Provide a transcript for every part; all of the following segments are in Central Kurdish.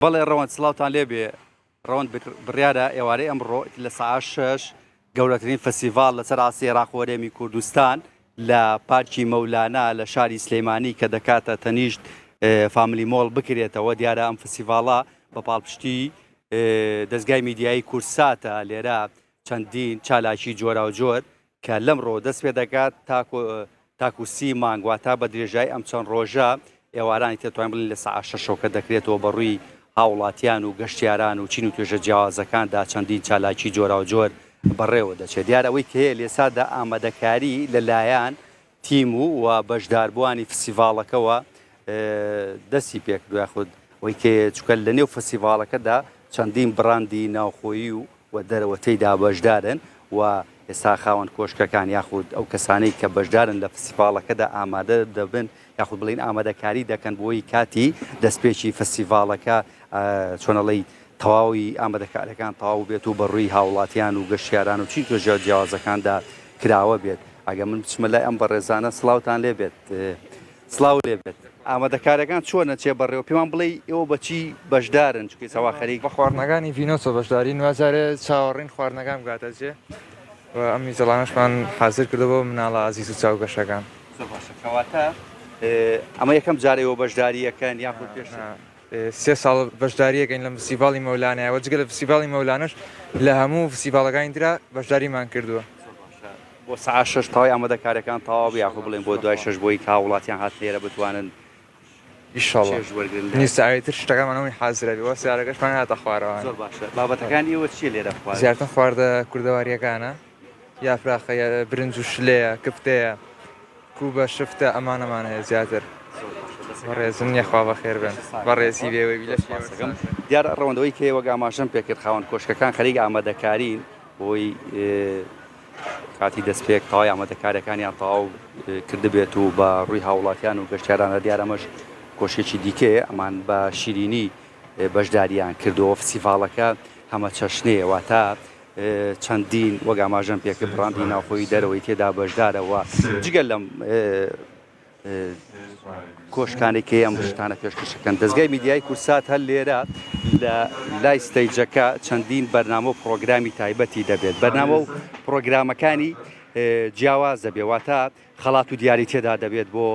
بەڵێ ڕەوەند سڵاوتان لێبێ. ڕەوەند بڕیارە ئێوارەی ئەمڕۆ لە سەعات شەش گەورەترین فستیڤاڵ لەسەر ئاستی عێراق و هەرێمی کوردستان لە پارکی مەولانا لە شاری سلێمانی کە دەکاتە تەنیشت فاملی مۆڵ بکرێتەوە. دیارە ئەم فستیڤاڵە بە پاڵپشتی دەزگای میدیایی کوردساتە. لێرە چەندین چالاکی جۆراوجۆر کە لەمڕۆوە دەست پێ دەکات تاکو سی مانگ واتا بە درێژایی ئەم چەند ڕۆژە ئێوارانی تێتوانین بڵێین لە سەعات شەشەوە کە دەکرێتەوە بە ڕووی هاوڵاتیان و گەشتیاران و چین و توێژە جیاوازەکاندا چەندین چالاکی جۆراوجۆر بەڕێوە دەچێت. دیارە ئەوەی کە هەیە لێسادا ئامادەکاری لە لایەن تیم و و بەشداربووانی فستیڤاڵەکەوە دەستی پێکردووە یاخود ئەوەی کە هەیە چونکە لە نێو فستیڤاڵەکەدا چەندین بڕاندی ناوخۆیی و و دەرەوە تێیدا بەشدارن و ئێستا خاوەن کۆشکەکان یاخود ئەو کەسانەی کە بەشدارن لە فستیڤاڵەکەدا ئامادە دەبن یاخود بڵین ئامادەکاری دەکەن بۆی کاتی دەستپێکی فستیڤاڵەکە چۆنەڵی تەواوی ئامادەکارەکان تەواو بێت و بەڕووی هاوڵاتیان و گەشتیاران و چین توێژە جیاوازەکاندا کراوە بێت. ئەگەر من بچمە لای ئەم بەڕێزانە سڵاوتان لێ بێت. سڵاو لێ بێت. ئامادەکارەکان چۆنە چێ بەڕێوە پێمان بڵێی ئێوە بەچی بەشدارن چونکە ئێستا وا خەریک. بە خواردنەکانی ڤینۆسۆ بەشدارین وا جارێ چاوەڕێین خواردنەکان بگاتە جێ و ئەم میزەڵانەشمان حازر کردوە بۆ مناڵە ئازیز و چاو گەشەکان. زۆر باشە کەواتە ئەمە یەکەم جارە ئێوە بەشداری ئەکەن یاخود پێشتر؟ نا سێ ساڵ بەشداری ئەکەین لە فستیڤاڵی مەولانایە و جگە لە فستیڤاڵی مەولانەش لە هەموو فستیڤاڵەکانی ترا بەشداریمان کردووە. زۆر باشە بۆ سەعات شەش تەواوی ئامادەکاریەکان تەواو بوو یاخود بڵێن بۆ دوای شەش بۆی کە هاووڵاتیان هاتن ئێرە بتوانن ئیشەڵا چێژ وەرگرن لە نیو سەعاتی تر شتەکانمان هەمووی حازرە بێ وە سیارەکەشمان هاتە خوارەوە. زۆر باشە بابەتەکانی ئێوە چیە لێرە خوارد؟ زیاتر خواردە کوردەواریەکانە یاپراخە یا برنج و شلەیە کفتەیە کوبە شفتە ئەمانەمان هەیە زیاتر. زۆر باشە دەستەکانت بەڕێزم یەخوا بەخێر بێن بەڕێزی بێوەی بی لەشی ئێوەش سپاسەکەم ساغ بێت. دیارە ڕەوەندەوەی کە وەک ئاماژەم پێکرد خاوەن کۆشکەکان خەریک ئامادەکارین بۆی کاتی دەستپێک تەواوی ئامادەکاریەکانیان تەواو کردبێت و بە ڕووی هاوڵاتیان و گەشتیارانە دیارە ئەمەش کۆشکێکی دیکەیە ئەمان بە شیرینی بەشداریان کردەوە فستیڤاڵەکە هەمەچەشنەیە واتە چەندین وەک ئاماژەم پێکرد بڕاندی ناوخۆیی دەرەوەی تێدا بەشدارە و جگە لەم کۆشکانەی کە ئەم شتانە پێشکەشەکەن دەزگای میدیای کورسات هەر لێرە لە لای stage ەکە چەندین بەرنامە و پرۆگرامی تایبەتی دەبێت بەرنامە و پرۆگرامەکانی جیاواز دەبێت واتە خەڵات و دیاری تێدا دەبێت بۆ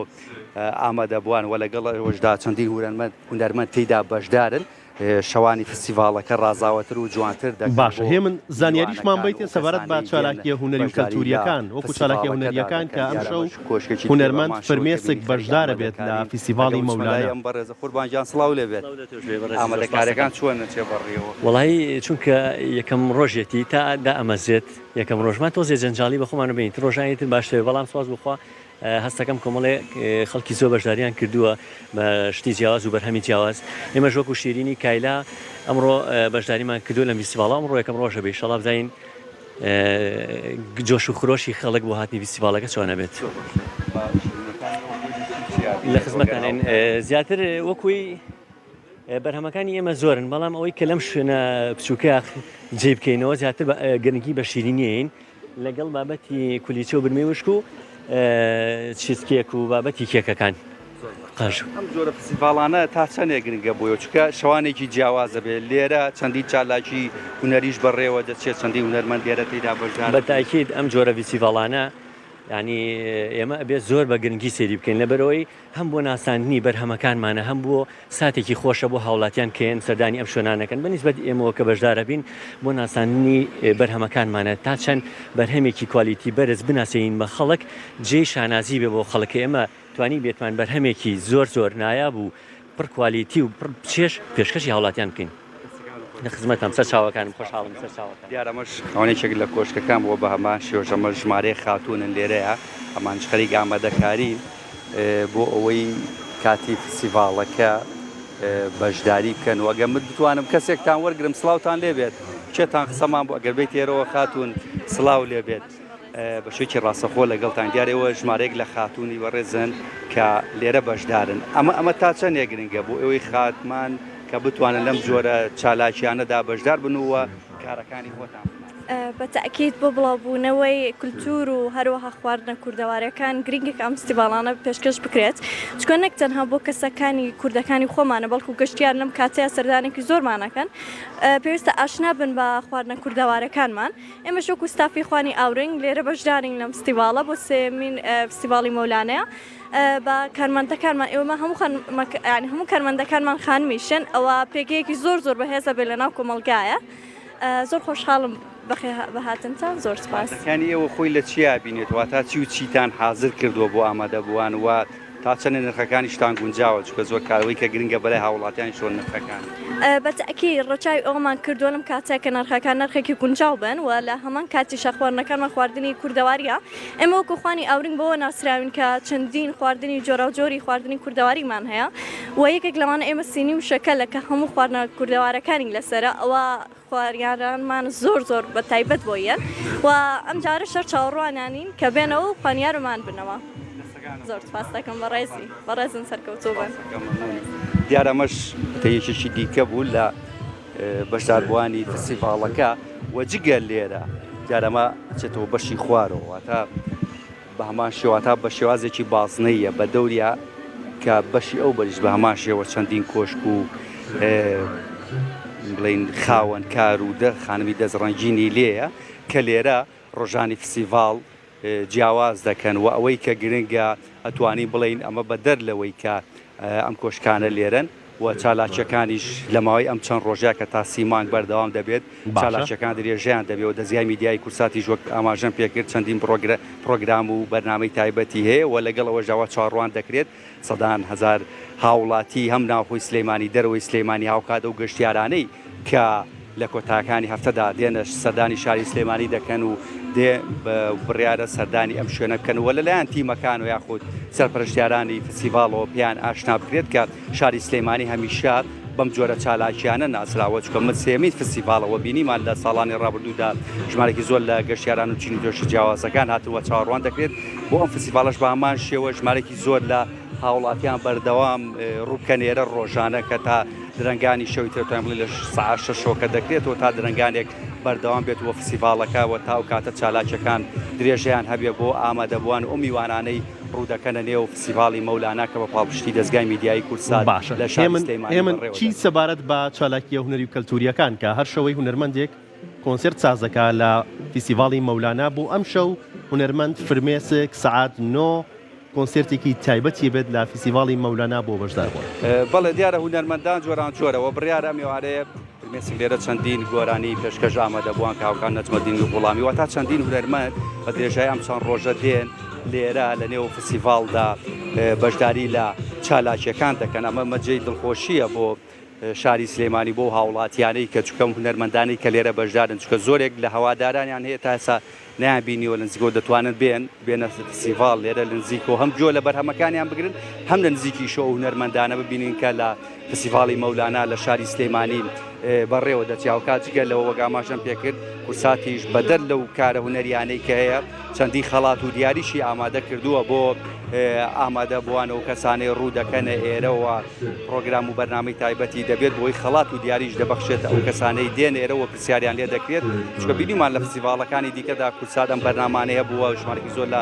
ئامادەبووان و لەگەڵ ئەوەشدا چەندین هونەرمەند تێیدا بەشدارن شەوانی فستیڤاڵەکە ڕازاوەتر و جوانتر دەکەن باشە بۆ هێمن زانیاریشمان میوانەکان و بەیتێ ئەو سەبارەت بە کەسانەی دێن چالاکیە هونەری و بەشداری لە کەلتوریەکان وەکو چالاکیە فستیڤاڵەکەدا هونەریەکان دەکەن کە دیارە ئەمشەو ئەمەش کۆشکێکی ترە هونەرمەند بەهەمان شێوە کە فرمێسک بینی خەریک بەشدارە بێت لە ئامادەکارین ئەگەر فیستیڤاڵی بچمە لای مەولانا. ئەم بەڕێزە قوربان گیان سڵاو لێ بێت سڵاو لە تۆش بێ بەڕێزی زۆر سپاس ئامادەکاریەکان دەکەم. چۆنە چێ بەڕێوە؟ وەڵایی چونکە یەکەم ڕۆژێتی تا دائەمەزرێت یەکەم ڕۆژمان تۆزێ جەنجاڵی بە خۆمان بینی تر ڕۆژانی تر باشتر بێ بەڵام سوپاس بۆ خوا هەستەکەم کۆمەڵێ خەڵکی زۆر بەشداریان کردووە بە شتی جیاواز و بەرهەمی جیاواز ئێمەش وەکو شیرینی کایلا ئەمڕۆ بەشداریمان کردووە لەم فیستیڤاڵە ئەمڕۆ یەکەم ڕۆژە بێ ئیشەڵا بزانین جۆش و خرۆشی خەڵک بۆ هاتنی فیستیڤاڵەکە چۆنە بێت لە خزمەتانین زیاتر وەکوی بەرهەمەکانی ئێمە زۆرن بەڵام ئەوەی کە لەم شوێنە بچووکە جێ بکەینەوە زیاتر گرنگی بە شیرینیین لەگەڵ بابەتی کولیچە و برمەی وشک و cheesecake و بابەتی کێکەکان. قاژ. ئەم جۆرە فستیڤاڵانە تا چەندێک گرنگە بۆیە چونکە شەوانێکی جیاوازە بێت لێرە چەندین چالاکی هونەریش بەڕێوە دەچێت چەندین هونەرمەند لێرە تێیدا بەشدار بە تاکید ئەم جۆرە فستیڤاڵانە یانی ئێمە ئەبێت زۆر بە گرنگی سەیری بکەین لەبەرئەوەی هەم بۆ ناساندنی بەرهەمەکانمانە هەم بۆ ساتێکی خۆشە بۆ هاوڵاتیان کە یەن سەردانی ئەم شوێنانەکەن بە نیسبەت ئێمەوە کە بەشدارەبین بۆ ناساندنی بەرهەمەکانمانە تا چەند بەرهەمێکی کوالیتی بەرز بناسێنین بە خەڵک جێی شانازی بێ بۆ خەڵک کە ئێمە توانی بێتمان بەرهەمێکی زۆر زۆر نایاب و پڕ کوالیتی و پڕ چێژ پێشکەشی هاوڵاتیان بکەین. لە خزمەتم سەرچاوەکانم خۆشحاڵم سەرچاوەکان. دیارە ئەمەش خاوەن یەکێک لە کۆشکەکان بووە بە هەمان شێوەش ئەمەش ژمارەیەک خاتوونن لێرەیە ئەمانیش خەریک ئامادەکارین بۆ ئەوەی کاتی فستیڤاڵەکە بەشداری بکەن و ئەگەر من بتوانم کەسێکتان وەرگرم سڵاوتان لێبێت کێتان قسەمان بۆ ئەگەر بێت ئێرەوە خاتوون سڵاو لێبێت بە شێوەیەکی ڕاستەخۆ لەگەڵتان دیارە ئێوە ژمارەیەک لە خاتوونی بەڕێزن کە لێرە بەشدارن ئەمە ئەمە تا چەندێک گرنگە بۆ ئێوەی خاتمان کە بتوانن لەم جۆرە چالاکیانەدا بەشدار بن و کارەکانی خۆتان بناسن. بە تەئکید بۆ بڵاوبوونەوەی کولتوور و هەروەها خواردنە کوردەواریەکان گرینگە کە ئەم فستیڤاڵانە پێشکەش بکرێت، چونکە نەک تەنها بۆ کەسەکانی کوردەکانی خۆمانە بەڵکو گەشتیار لەم کاتەیە سەردانێکی زۆرمان ئەکەن پێویستە ئاشنا بن بە خواردنە کوردەوارەکانمان. ئێمەش وەکو ستافی خوانی ئاورنگ لێرە بەشدارین لەم فستیڤاڵە بۆ سێیەمین فستیڤاڵی مەولانەیە بە کارمەندەکانمان ئێمە هەموو یانی هەموو کارمەندەکانمان خانمیشن ئەوە پێگەیەکی زۆر زۆر بەهێزە بێ لەناو کۆمەڵگایە زۆر خۆشحاڵم بە هاتنتان زۆر سپاس. کارەکانی ئێوە خۆی لە چیا بینێت واتا چی و چیتان حازر کردووە بۆ ئامادەبووان و تا چەندە نرخەکانیشتان گونجاوە چونکە زۆر کار ئەوەی کە گرنگە بەلای هاوڵاتیانیش چۆن نرخەکان. بە تەئکید ڕەچاوی ئەوەمان کردووە لەم کاتە کە نرخەکان نرخێکی گونجاو بن و لە هەمان کاتیشا خواردنەکانمان خواردنی کوردەواریە ئێمە وەکو خوانی ئاورنگ بەوە ناسراوین کە چەندین خواردنی جۆراوجۆری خواردنی کوردەواریمان هەیە و یەکێک لەوانە ئێمە سینی و شەکەلە کە هەموو خواردنە کوردەوارەکانی لەسەرە ئەوە خواریارانمان زۆر زۆر بە تایبەت بۆ یەن و ئەم جارەش هەر چاوەڕوانیانین کە بێنەوە و خوانیارمان بنەوە. زۆر سپاس دەکەم بەڕێزی بەڕێزن سەرکەوتوو بن. دیارە ئەمەش یەکێکی دیکە بوو لە بەشداربووانی فستیڤاڵەکە و جگە لێرە دیارە ئەمە ئەچێتەوە بەشی خوارەوە واتە بە هەمان شێوە تا بە شێوازێکی بازنەییە بە دەوریا کە بەشی ئەو بەریش بە هەمان شێوە چەندین کۆشک و بڵین خاوەن کار و دە خانمی دەست ڕەنگینی لێیە کە لێرە ڕۆژانی فسیڤاڵ جیاواز دەکەن و ئەوەی کە گرنگە ئەتوانین بڵین ئەمە بە دەر لەوەی کە ئەم کۆشکانە لێرەن و چالاکیەکانیش لە ماوەی ئەم چەند ڕۆژە کە تا سی مانگ بەردەوام دەبێت، چالاکیەکان درێژەیان دەبێت و دەزگای میدیایی کوردساتیش وەک ئاماژەم پێکرد چەندین پڕۆگرام و بەرنامەی تایبەتی هەیە و لەگەڵ ئەوەشدا وا چاوەڕوان دەکرێت سەدان هەزار هاوڵاتی هەم ناوخۆی سلێمانی دەرەوەی سلێمانی هاوکات ئەو گەشتیارانەی کە لە کۆتاکانی هەفتەدا دێنە سەردانی شاری سلێمانی دەکەن و دێ بڕیارە سەردانی ئەم شوێنە بکەن و لەلایەن تیمەکان و یاخود سەرپەرشتیارانی فستیڤاڵەوە پێیان ئاشنا بکرێت کە شاری سلێمانی هەمیشە بەم جۆرە چالاکیانە ناسراوە چونکە من سێمین فستیڤاڵەوە بینیمان لە ساڵانی ڕابردوودا ژمارێکی زۆر لە گەشتیاران و چین و توێژە جیاوازەکان هاتن و چاوەڕوان دەکرێت بۆ ئەم فستیڤاڵەش بە هەمان شێوە ژمارێکی زۆر لە هاوڵاتیان بەردەوام ڕووبکەن ئێرە ڕۆژانە کە تا درەنگانی شەوی تر توانین بڵێین لە سەعات شەشەوە کە دەکرێتەوە تا درەنگانێک بەردەوام بێت و فستیڤاڵەکە و تا ئەو کاتە چالاکیەکان درێژەیان هەبێ بۆ ئامادەبووان و ئەو میوانانەی ڕوودەکەنە نێو فستیڤاڵی مەولانا کە بە پاڵپشتی دەزگای میدیایی کوردسات باشە لە شاری هێمن سلێمانی هێمن بەڕێوە چی دەبرێت. سەبارەت بە چالاکییە هونەری و کەلتوورییەکان کە هەر شەوەی هونەرمەندێک کۆنسێرت ساز دەکا لە فیستیڤاڵی مەولانا بۆ ئەمشەو هونەرمەند فرمێسک سەعات نۆ کۆنسێرتێکی تایبەتی بێت لە فیستیڤاڵی مەولانا بۆ بەشداربووان. بەڵێ دیارە هونەرمەندان جۆرانجۆرە وە بڕیارە ئەم ئێوارەیە فرمێسک لێرە چەندین گۆرانی پێشکەش ئامادەبووان کە هاوکات نەجمەدین غوڵامی واتا چەندین هونەرمەند بە درێژای ئەم چەند ڕۆژە دێن لێرە لە نێو فستیڤاڵدا بەشداری لە چالاکیەکان دەکەن ئەمە مەجێی دڵخۆشیە بۆ شاری سلێمانی بۆ هاوڵاتیانەی کە چونکە ئەم هونەرمەندانەی کە لێرە بەشدارن چونکە زۆرێک لە هەوادارانیان هەیە تا ئێستا نەیان بینیوە لە نزیکەوە دەتوانن بێن بێنە فستیڤاڵ لێرە لە نزیکەوە هەم گوێ لە بەرهەمەکانیان بگرن هەم لە نزیکیشەوە ئەو هونەرمەندانە ببینین کە لە فستیڤاڵی مەولانا لە شاری سلێمانی بەڕێوە دەچێت هاوکات جگە لەوە وەک ئاماژەم پێکرد کوردساتیش بەدەر لەو کارە هونەریانەی کە هەیە چەندین خەڵات و دیاریشی ئامادە کردووە بۆ ئامادەبووان و کەسانەی ڕوو دەکەنە ئێرەوە پڕۆگرام و بەرنامەی تایبەتی دەبێت بۆی خەڵات و دیاریش دەبەخشێتە ئەو کەسانەی دێن ئێرەوە پرسیاریان لێ دەکرێت چونکە بینیمان لە فستیڤاڵەکانی دیکەدا کوردسات ئەم بەرنامانەی هەبووە ژمارەکی زۆر لە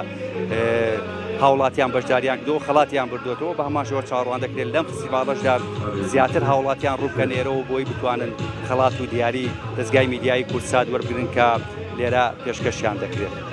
هاوڵاتیان بەشداریان کردەوە خەڵاتیان بردوێتەوە بە هەمان شێوە چاوەڕوان دەکرێت لەم فستیڤاڵەشدا زیاتر هاوڵاتیان ڕووبکەن ئێرەوە بۆی بتوانن خەڵات و دیاری دەزگای میدیایی کوردسات وەربگرن کە لێرە پێشکەشیان دەکرێت.